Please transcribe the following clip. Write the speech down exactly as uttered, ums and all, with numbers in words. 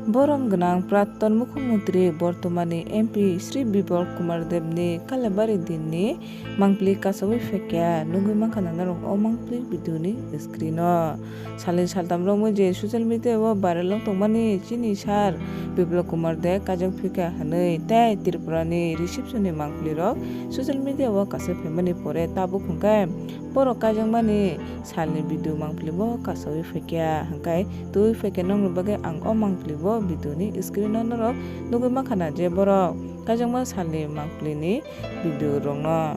Borom gwnang Pratton Mukhyamantri bortomani M P Shri Biplab Kumar Debni Kalabari dinni mangpili kasawi phaikha, nugwi mankha na norok o mangpili video ni screen o. Salni saltam romwi je social media o viral wng tongmani chini sir Biplab Kumar Deb kajak phikha hwnwi tei Tripura ni reception ni mangpili rok social media o kasa phaimani pore tabuk hwnkhe borok kaijakmani salni video mangpili bo kasawi phaikha, hwnkhe twi phaikha nokni bagwi ang o mangpili bo video ni screen o norok nugwi mankha na je borok kaijakma salni mangpili ni video rokno.